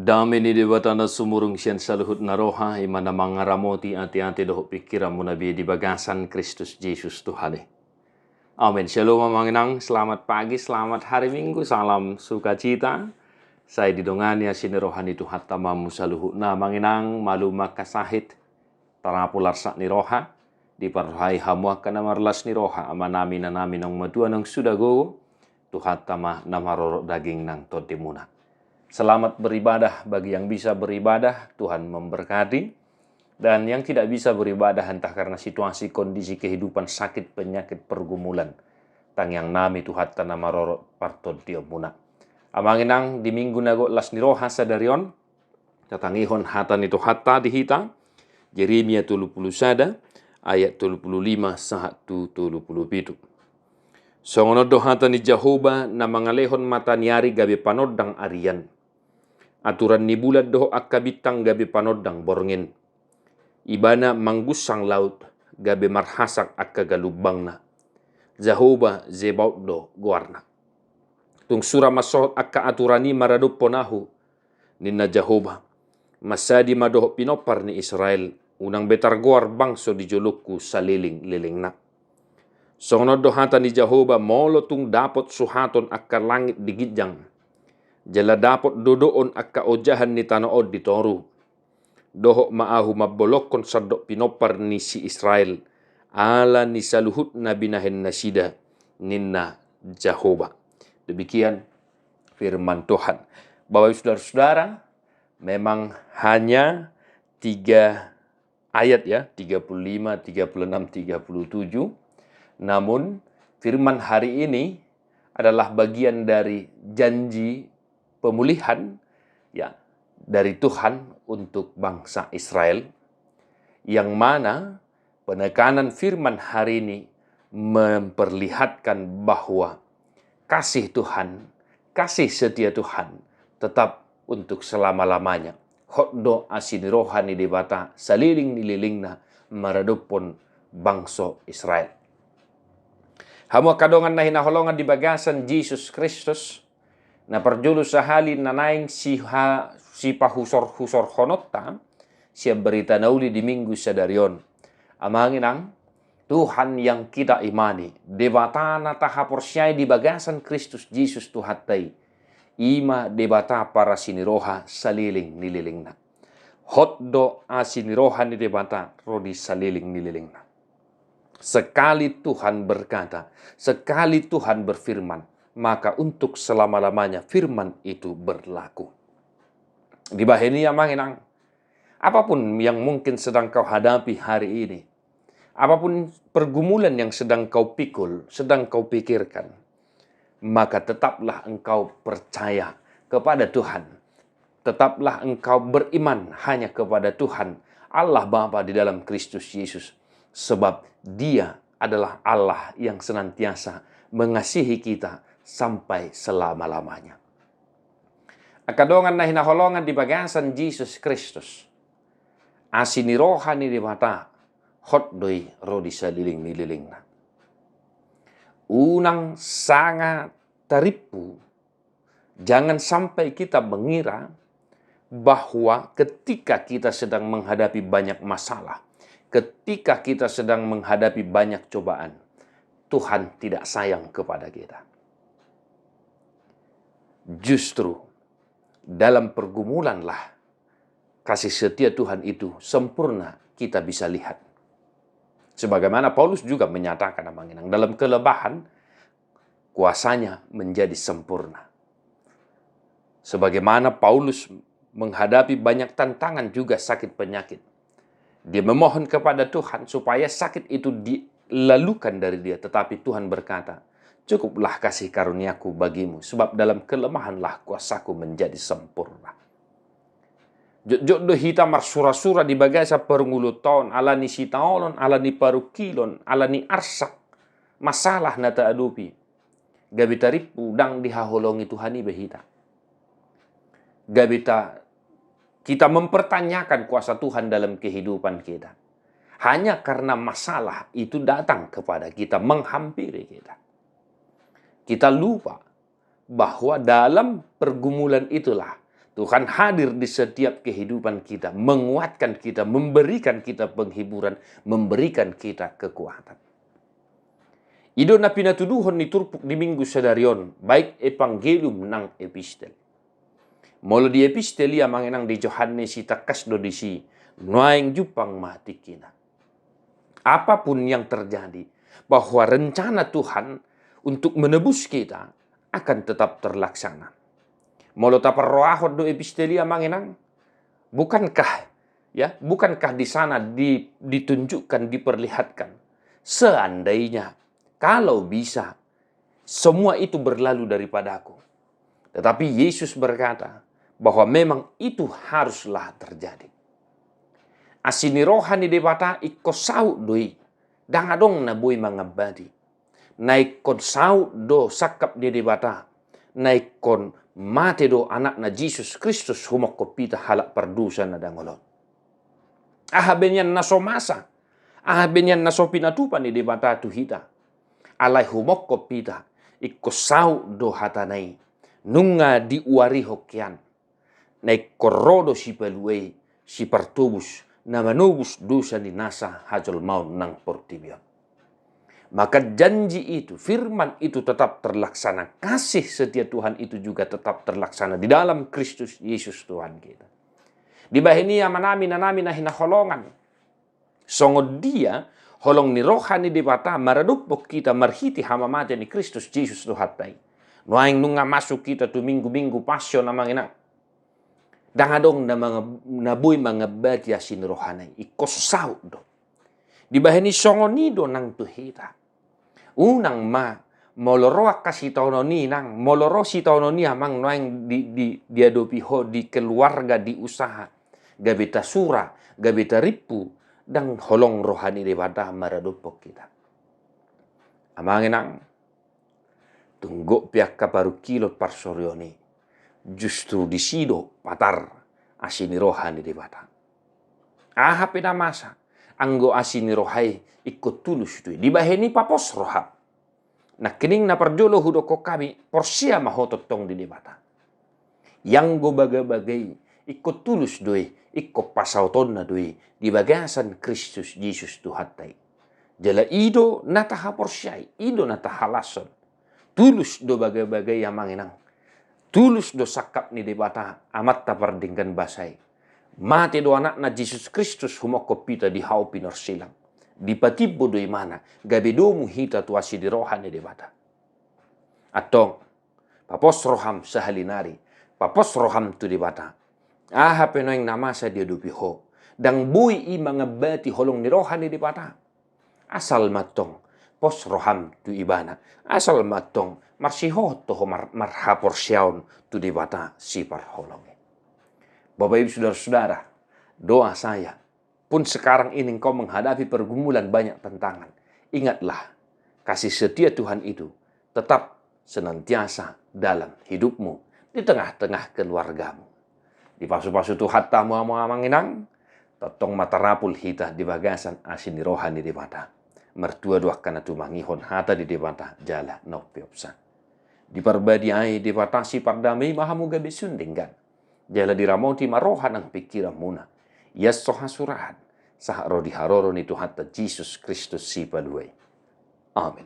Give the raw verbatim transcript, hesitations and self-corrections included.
Dame ni Debata na sumurung sian saluhut na roha, i ma na mangaramoti ateate dohot pingkiranmuna be di bagasan Kristus Jesus Tuhan i. Amen. Shalom amang inang, selamat pagi, selamat hari Minggu, salam sukacita. Sai didongani asi ni roha ni Tuhanta ma hamu saluhutna amang inang, malum angka sahit, tarapul arsak ni roha, diparrohai hamu angka na marlas ni roha, amanami, inanami, naung matua, naung suda gogo, Tuhanta ma na marorot daging nang tondimuna. Selamat beribadah bagi yang bisa beribadah, Tuhan memberkati. Dan yang tidak bisa beribadah entah karena situasi, kondisi kehidupan, sakit, penyakit, pergumulan, tangiangnami Tuhanta na marorot partondionmuna. Amang inang, di Minggu na gok las ni roha sadari on, tatangihon hata ni Tuhanta di hita, Jeremia tolu pulu sada, ayat tolu pulu lima sahat tu tolu pulu pitu. Songon on do hata ni Jahowa na mangalehon mataniari gabe panondang arian, aturan ni bulan dohot angka bintang gabe panondang borngin. Ibana manggunsang laut, gabe marhasak angka galumbangna. Jahowa Zebaot do goarna. Tung sura mansohot angka aturan i maradophon Ahu, ninna Jahowa. Mansadi ma dohot pinompar ni Israel, unang be targoar bangso di jolongku saleleng-lelengna. Songon on do hata ni Jahowa, molo tung dapot suhaton angka langit di ginjang, jala dapot dodoon angka ojahan ni tano on di toru, dohot ma Ahu mambolongkon sandok pinompar ni si Israel, ala ni saluhut na binahen nasida, ninna Jahowa. Demikian firman Tuhan. Bapak Ibu Saudara-saudara, memang hanya tiga ayat ya, tiga puluh lima, tiga puluh enam, tiga puluh tujuh. Namun firman hari ini adalah bagian dari janji pemulihan ya dari Tuhan untuk bangsa Israel, yang mana penekanan firman hari ini memperlihatkan bahwa kasih Tuhan, kasih setia Tuhan tetap untuk selama-lamanya. Hot do asi ni roha ni Debata saleleng ni lelengna maradophon bangso Israel. Hamu angka dongan na hinaholongan di bagasan Jesus Kristus, na parjolo sahali na naeng siha-, sipahusor-husorhononta sian berita na uli di Minggu sadari on. Amang inang, Tuhan yang kita imani, Debata na tahaporseai di bagasan Kristus Jesus Tuhanta i, i ma Debata parasi ni roha saleleng ni lelengna. Hot do asi ni roha ni Debata ro di saleleng ni lelengna. Sekali Tuhan berkata, sekali Tuhan berfirman, maka untuk selama-lamanya firman itu berlaku. Dibahen i amang inang, apapun yang mungkin sedang kau hadapi hari ini, apapun pergumulan yang sedang kau pikul, sedang kau pikirkan, maka tetaplah engkau percaya kepada Tuhan. Tetaplah engkau beriman hanya kepada Tuhan, Allah Bapa di dalam Kristus Yesus. Sebab Dia adalah Allah yang senantiasa mengasihi kita sampai selama-lamanya. Angka dongan na hinaholongan di bagasan Jesus Kristus, asi ni roha ni Debata hot do i ro di saleleng ni lelengna. Unang sanga tarimpu, jangan sampai kita mengira bahwa ketika kita sedang menghadapi banyak masalah, ketika kita sedang menghadapi banyak cobaan, Tuhan tidak sayang kepada kita. Justru dalam pergumulanlah kasih setia Tuhan itu sempurna kita bisa lihat. Sebagaimana Paulus juga menyatakan, amang inang, dalam kelemahan kuasanya menjadi sempurna. Sebagaimana Paulus menghadapi banyak tantangan juga sakit penyakit, dia memohon kepada Tuhan supaya sakit itu dilalukan dari dia. Tetapi Tuhan berkata, "Cukuplah kasih karuniaku bagimu, sebab dalam kelemahanlah kuasaku menjadi sempurna." Jotjot do hita marsura-sura di bagasan parngoluonta on, ala ni sitaonon, ala ni parungkilon, ala ni arsak, masalah na taadopi. Gabe tarimpu, ndang dihaholongi Tuhan i be hita. Gabe ta-, kita mempertanyakan kuasa Tuhan dalam kehidupan kita. Hanya karena masalah itu datang kepada kita, menghampiri kita. Kita lupa bahwa dalam pergumulan itulah Tuhan hadir di setiap kehidupan kita, menguatkan kita, memberikan kita penghiburan, memberikan kita kekuatan. I do na pinatuduhon ni turpuk di Minggu sadari on, baik Evangelium nang Epistel. Molo di Epistel i, amang inang, di Johannes i, tangkas do disi, nuaeng jumpang ma tingkina. Apapun yang terjadi, bahwa rencana Tuhan untuk menebus kita akan tetap terlaksana. Molo taparrohahon do Epistel i, amang inang, bukankah, ya, bukankah di sana di-, ditunjukkan, diperlihatkan, seandainya, kalau bisa, semua itu berlalu daripadaku. Tetapi Yesus berkata bahwa memang itu haruslah terjadi. Asi ni roha ni Debata ingkon saut do i, ndang adong na boi mangambati. Na ingkon saut do sangkap ni Debata, na ingkon mate do Anakna Jesus Kristus humongkop hita halak pardosa na dangol on. Aha be nian na so masa, aha be nian na so pinatupa ni Debata tu hita, alai humongkop hita, ingkon saut do hatana i, nunga diuarihon hian, na ingkon ro do Sipalua i, Sipartobus, na manobus dosa ni nasa hajolmaon nang portibi on. Maka janji itu, firman itu tetap terlaksana, kasih setia Tuhan itu juga tetap terlaksana di dalam Kristus Yesus Tuhan kita. Dibahen i, amanami, inanami na hinaholongan, songon dia holong ni roha ni Debata maradophon hita marhite hamamate ni Kristus Jesus Tuhanta i. Nuaeng nunga masuk hita tu minggu-minggu Pasion, amang inang, ndang adong na manga-, na boi mangambati asi ni rohana i, ingkon saut do. Dibahen i, songon i do nang tu hita. Unang ma, molo ro angka sitaonon i, nang, molo ro sitaonon i, amang, nuaeng di, di, diadopi ho di keluarga, di usaha, gabe tasura, gabe tarimpu, ndang holong roha ni Debata maradophon hita. Amang inang, tung gok pe angka parungkilon parsorion i, justru disi do patar asi ni roha ni Debata. Aha pe na masa, anggo asi ni roha i ingkon tulus do i. Dibahen i, papos roham. Nangkining na parjolo hudokhon hami, porsea ma ho tongtong di Debata. Ianggo bagabaga i ingkon tulus do i, ingkon pasautonna do i di bagasan Kristus Jesus Tuhanta i. Jala i do na tahaporseai, i do na tahalashon. Tulus do bagabaga i, amang inang. Tulus do sangkap ni Debata, Amanta pardenggan basa i. Mate do Anakna Jesus Kristus humongkop hita di hau pinorsilang. Dipatimbo do imana, gabe domu hita tu asi ni roha ni Debata. Antong, papos roham sahali nari, papos roham tu Debata. Aha pe nuaeng na masa diadopi ho, ndang boi i mangambati holong ni roha ni Debata. Asal ma antong pos roham tu Ibana, asal ma antong marsihohot ho mar-, marhaporseaon tu Debata Siparholong i. Bapak Ibu, saudara-saudara, doa saya, pun sekarang ini engkau menghadapi pergumulan banyak tantangan, ingatlah, kasih setia Tuhan itu tetap senantiasa dalam hidupmu, di tengah-tengah keluargamu. Dipasupasu Tuhanta hamu, amang inang, tongtong ma tarapul hita di bagasan asi ni roha ni Debata. Martua do angka na tumangihon hata ni Debata jala na umpeopsa. Diparbadiai Debata sipardame i ma hamu gabe sun denggan. Jala diramoti ma roha nang pingkiranmuna. Ia so hasurahan, sahat ro di haroro ni Tuhanta Jesus Kristus Sipalua i. Amin.